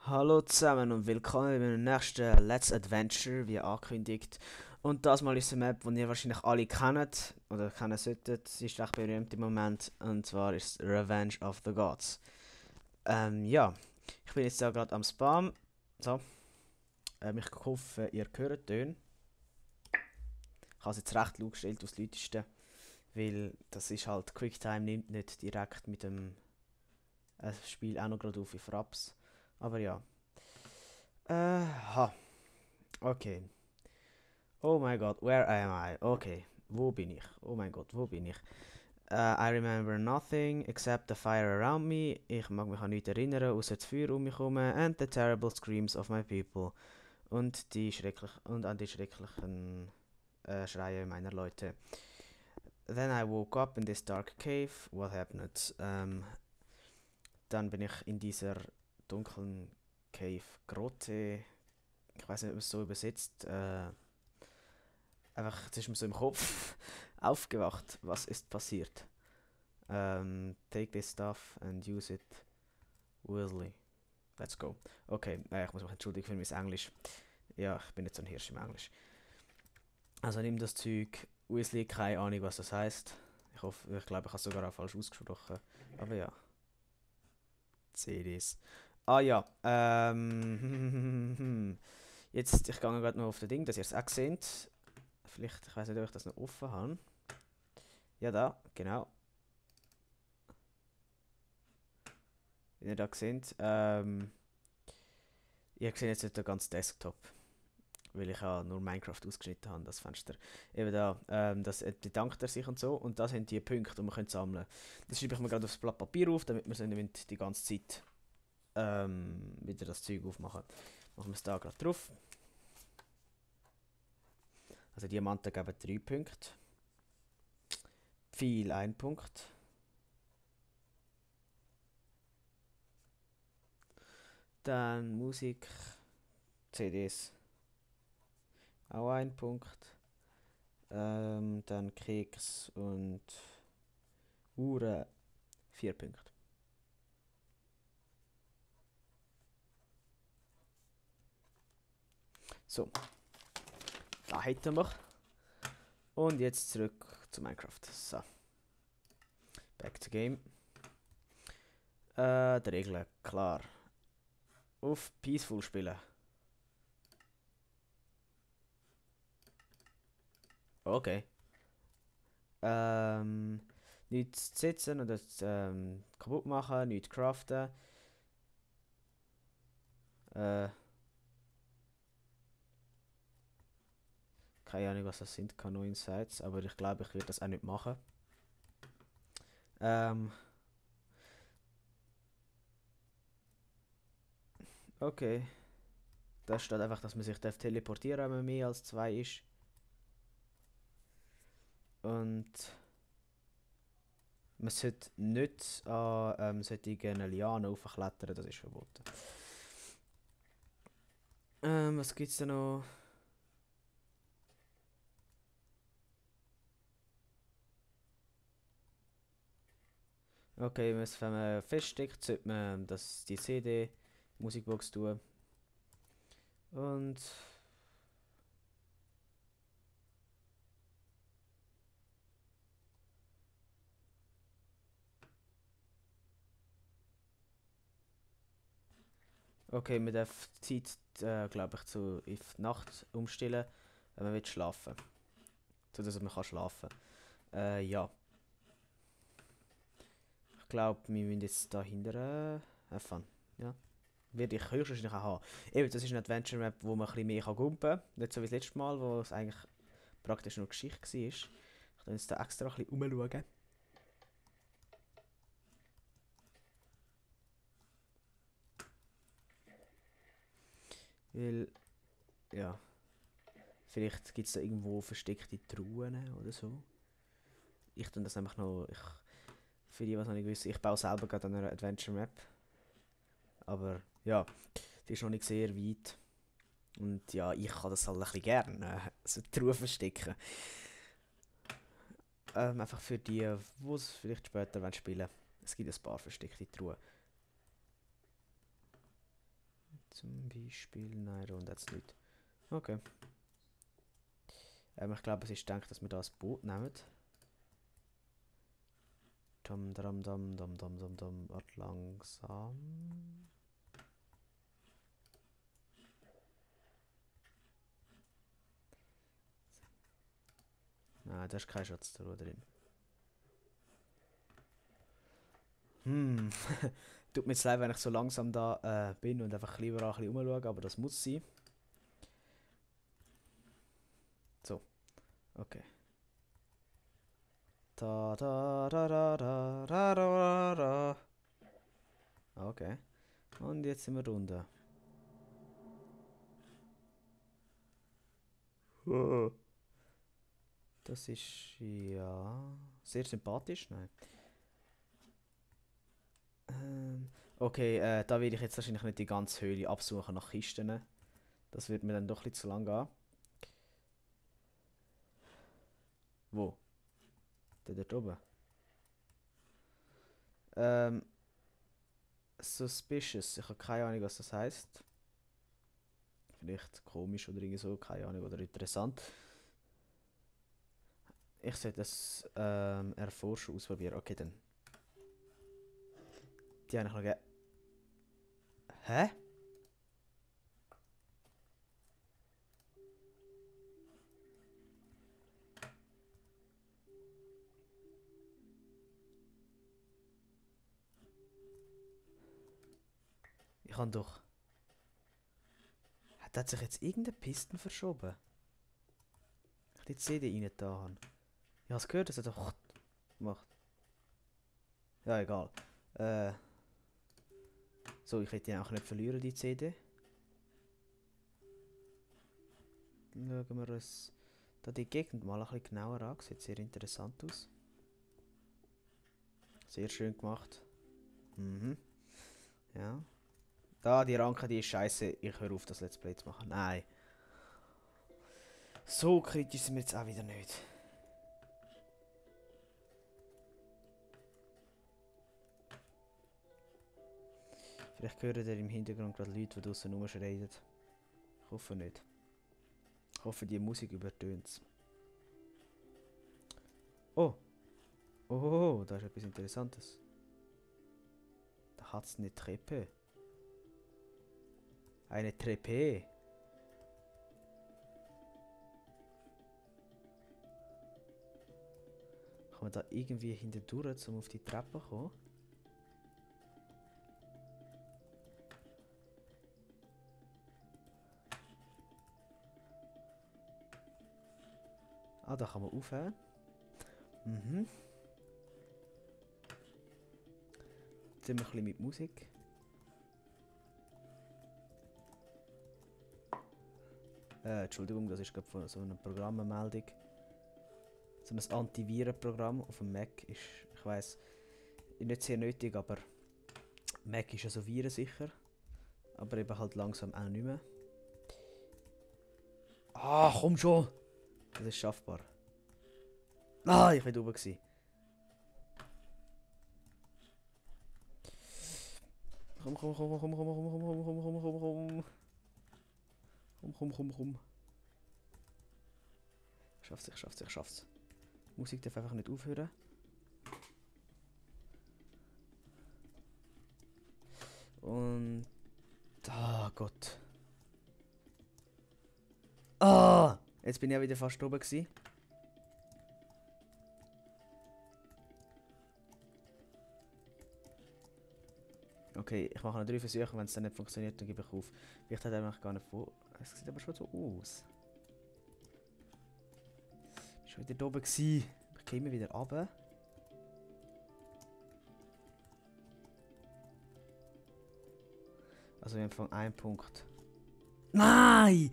Hallo zusammen und willkommen beim nächsten Let's Adventure, wie angekündigt. Und das mal ist eine Map, die ihr wahrscheinlich alle kennt oder kennen solltet. Sie ist recht berühmt im Moment und zwar ist es Revenge of the Gods. Ja, ich bin jetzt da gerade am Spam. So, ich hoffe, ihr hört Töne. Ich habe es jetzt recht laut gestellt aus Lauteste, weil das ist halt QuickTime nimmt nicht direkt mit dem Spiel auch noch gerade auf wie Fraps. Aber ja. Ha, okay. Oh my god, where am I? Okay, wo bin ich? Oh mein Gott, wo bin ich? I remember nothing except the fire around me. Ich mag mich an nichts erinnern, außer das Feuer um mich herum and the terrible screams of my people. Und an die schrecklichen Schreie meiner Leute. Then I woke up in this dark cave. What happened? Dann bin ich in dieser dunklen Cave Grotte. Ich weiß nicht, ob es so übersetzt. Einfach, es ist mir so im Kopf aufgewacht. Was ist passiert? Take this stuff and use it wisely. Let's go. Okay, ich muss mich entschuldigen für mein Englisch. Ja, ich bin jetzt so ein Hirsch im Englisch. Also nimm das Zeug. Weasley, keine Ahnung, was das heißt. Ich glaube, ich habe es sogar auch falsch ausgesprochen. Aber ja, CDs. Ah ja, jetzt, ich gehe gerade noch auf das Ding, dass ihr es auch seht. Vielleicht, ich weiß nicht, ob ich das noch offen habe. Ja, da, genau. Wie ihr da seht. Ihr seht jetzt nicht den ganzen Desktop, weil ich ja nur Minecraft ausgeschnitten habe, das Fenster. Eben da, das bedankt er sich und so. Und das sind die Punkte, die man sammeln können. Das schreibe ich mir gerade aufs Blatt Papier auf, damit wir nicht die ganze Zeit wieder das Zeug aufmachen. Machen wir es da gerade drauf. Also Diamanten geben 3 Punkte. Pfeil 1 Punkt. Dann Musik, CDs auch 1 Punkt. Dann Keks und Uhren 4 Punkte. So, da hätten wir. Und jetzt zurück zu Minecraft. So, back to game. Die Regeln, klar. Auf Peaceful spielen. Okay. Ähm, nichts sitzen oder kaputt machen, nichts craften. Äh, keine Ahnung, was das sind, Cano Insights, aber ich glaube, ich würde das auch nicht machen. Ähm, okay. Da steht einfach, dass man sich teleportieren darf, wenn man mehr als 2 ist. Und man sollte nicht an solchen Lianen aufklettern, das ist verboten. Was gibt's da noch? Okay, wenn man feststeckt, sollte man die CD, Musikbox tun. Und okay, man darf die Zeit, glaube ich, in die Nacht umstellen, wenn man will schlafen. So dass man kann schlafen. Ja. Ich glaube, wir müssen jetzt da hinten fahren. Ja. Werde ich höchstwahrscheinlich auch haben. Eben, das ist eine Adventure Map, wo man ein bisschen mehr gumpen kann. Nicht so wie das letzte Mal, wo es eigentlich praktisch nur Geschichte war. Ich kann jetzt da extra ein bisschen umschauen. Weil, ja, vielleicht gibt es da irgendwo versteckte Truhen oder so. Ich tue das einfach noch. Für die, was noch nicht wissen, ich baue selber gerade an einer Adventure Map. Aber ja, die ist noch nicht sehr weit. Und ja, ich kann das halt ein bisschen gerne, so Truhen verstecken. Einfach für die, die es vielleicht später spielen wollen. Es gibt ein paar versteckte Truhen. Zum Beispiel... Nein, rund jetzt nicht. Okay. Ich glaube, es ist gedacht, dass wir da ein Boot nehmen. Dum, dum, dum, dum, dum, dum, dum. Warte, langsam. Nein, da ist kein Schatztruhe drin. Tut mir jetzt leid, wenn ich so langsam da bin und einfach lieber ein bisschen rumschaue, aber das muss sein. So, okay. Da da da da da da da da. Okay. Und jetzt sind wir runter. Das ist ja sehr sympathisch, nein. Okay, da will ich jetzt wahrscheinlich nicht die ganze Höhle absuchen nach Kisten. Das wird mir dann doch ein bisschen zu lang gehen. Wo? Der dort oben. Ähm, Suspicious. Ich habe keine Ahnung, was das heißt. Vielleicht komisch oder irgendwie so, keine Ahnung, oder interessant. Ich sollte das erforschen, ausprobieren. Okay, dann. Die habe ich noch gegeben. Hä? Ich habe doch... Hat sich jetzt irgendeine Pisten verschoben? Ich die CD rein da habe. Ich habe es gehört, dass er doch macht. Ja, egal. So, ich will die auch nicht verlieren, die CD. Dann schauen wir uns da die Gegend mal ein bisschen genauer an. Sieht sehr interessant aus. Sehr schön gemacht. Mhm. Ja. Da, die Ranke, die ist scheiße. Ich höre auf, das Let's Play zu machen. Nein. So kritisch sind wir jetzt auch wieder nicht. Vielleicht hören ihr im Hintergrund gerade Leute, die draußen rumschreien. Ich hoffe nicht. Ich hoffe, die Musik übertönt es. Oh. Oh, da ist etwas Interessantes. Da hat es eine Treppe. Eine Treppe. Kann man da irgendwie hindurch, um auf die Treppe zu kommen? Ah, da kann man aufhören. Mhm. Jetzt sind wir ein bisschen mit Musik. Entschuldigung, das ist gerade von so einer Programmmeldung. So ein Antivirenprogramm auf dem Mac ist, ich weiss, nicht sehr nötig, aber Mac ist ja so virensicher. Aber eben halt langsam auch nicht mehr. Ah, komm schon! Das ist schaffbar. Ah, ich war oben gewesen. Komm, komm, komm, komm, komm, komm, komm, komm, komm, komm, komm, komm. Komm, komm, komm. Ich schaff's, ich schaff's, ich schaff's. Die Musik darf einfach nicht aufhören. Und... Ah, Gott. Ah! Jetzt bin ich ja wieder fast oben gewesen. Okay, ich mache noch 3 Versuche, wenn es dann nicht funktioniert, dann gebe ich auf. Vielleicht hat er mich gar nicht vor. Es sieht aber schon so aus. Ich war wieder da oben gewesen. Ich komme wieder runter. Also wir haben einen Punkt. Nein!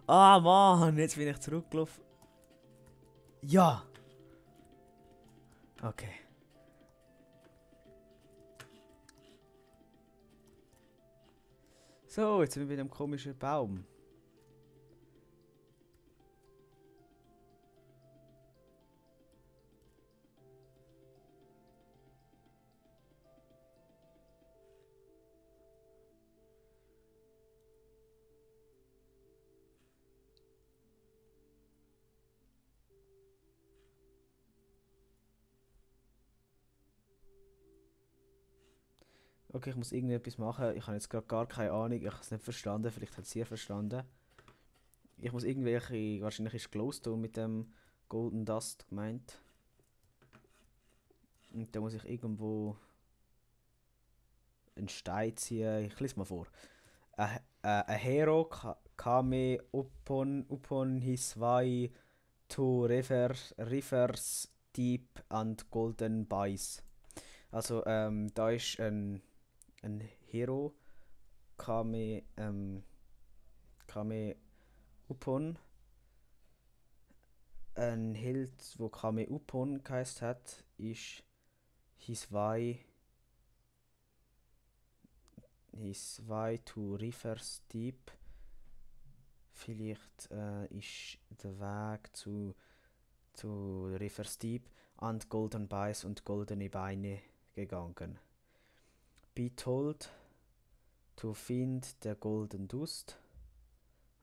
Ah Mann, jetzt bin ich zurückgelaufen. Ja! Okay. So, jetzt sind wir wieder im komischen Baum. Okay, ich muss irgendetwas machen. Ich habe jetzt gerade gar keine Ahnung. Ich habe es nicht verstanden. Vielleicht hat sie verstanden. Ich muss irgendwelche. Wahrscheinlich ist Glowstone mit dem Golden Dust gemeint. Und da muss ich irgendwo einen Stein ziehen. Ich lese mal vor. A hero came upon his way to rivers deep and golden bys. Also, da ist ein Hero, Kame Upon, ein Held, wo Kame Upon geheißen hat, ist his way, his way to Rivers Deep. Vielleicht ist der Weg zu Rivers Deep an Golden Bys und goldene Beine gegangen. Be told to find the golden dust.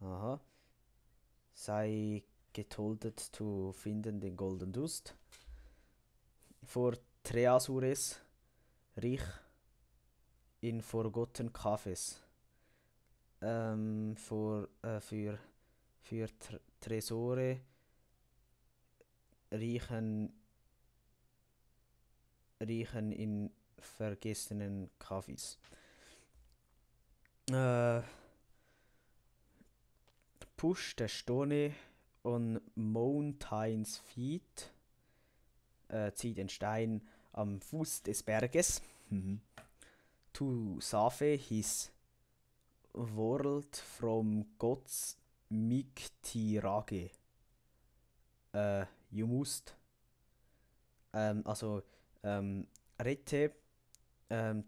Aha. Sei getoldet zu finden den Golden Dust. For Treasures, reich in Forgotten Cafés. Für Tresore riechen in vergessenen Cafés. Push the stone on mountains feet. Zieh den Stein am Fuß des Berges. To save his world from God's Miktirage. You must. Also, rette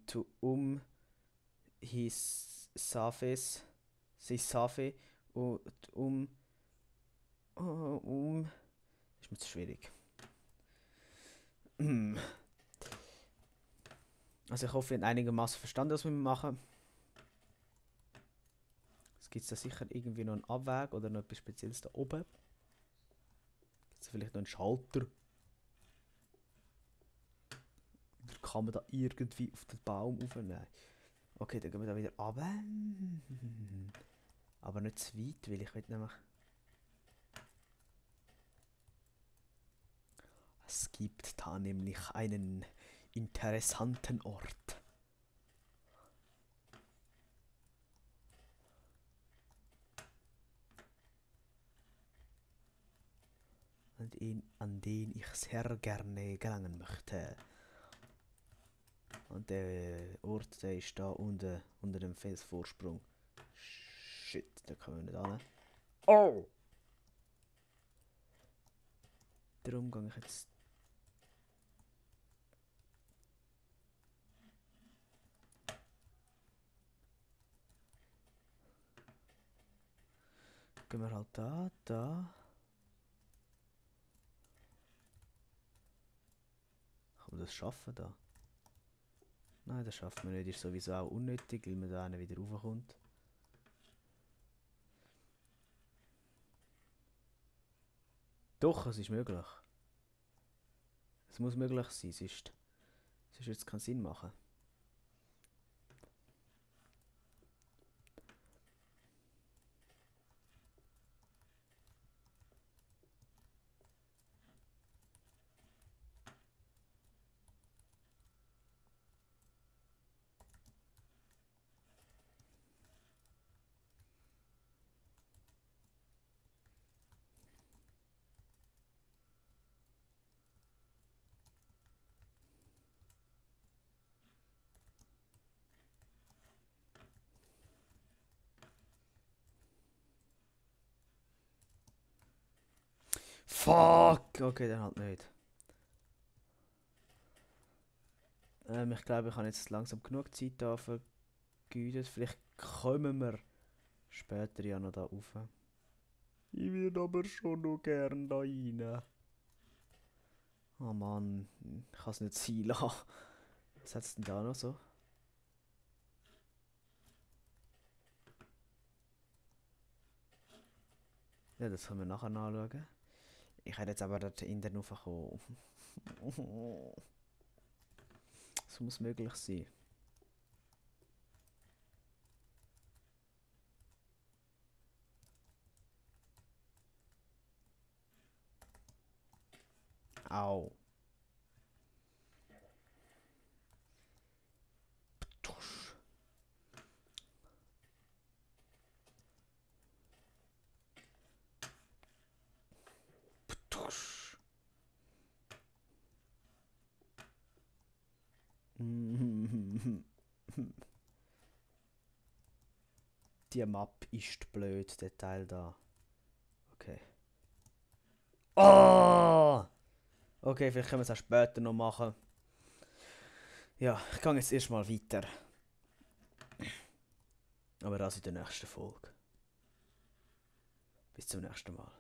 to his Safes, his Safe und ist mir zu schwierig. Also ich hoffe, ihr habt einigermaßen verstanden, was wir machen. Es gibt da sicher irgendwie noch einen Abweg oder noch etwas Spezielles da oben. Gibt es vielleicht noch einen Schalter? Oder kann man da irgendwie auf den Baum aufnehmen? Okay, dann gehen wir da wieder runter. Aber nicht zu weit, weil ich will nämlich... Es gibt da nämlich einen interessanten Ort. An den ich sehr gerne gelangen möchte. Und der Ort, der ist da unten, unter dem Felsvorsprung. Shit, da können wir nicht an. Oh! Darum gehe ich jetzt... Gehen wir halt da. Kann man das schaffen da? Nein, das schafft man nicht. Ist sowieso auch unnötig, weil man da wieder raufkommt. Doch, es ist möglich. Es muss möglich sein, sonst wird es keinen Sinn machen. Fuck! Okay, dann halt nicht. Ich glaube, ich habe jetzt langsam genug Zeit da vergeudet. Vielleicht kommen wir später ja noch da rauf. Ich würde aber schon noch gern da rein. Oh Mann, ich kann es nicht sein lassen. Was hat es denn da noch so? Ja, das können wir nachher nachschauen. Ich hätte jetzt aber dort in der raufkommen. Das muss möglich sein. Au. Die Map ist blöd, der Teil da. Okay. Oh! Okay, vielleicht können wir es auch später noch machen. Ja, ich gehe jetzt erstmal weiter. Aber das in der nächsten Folge. Bis zum nächsten Mal.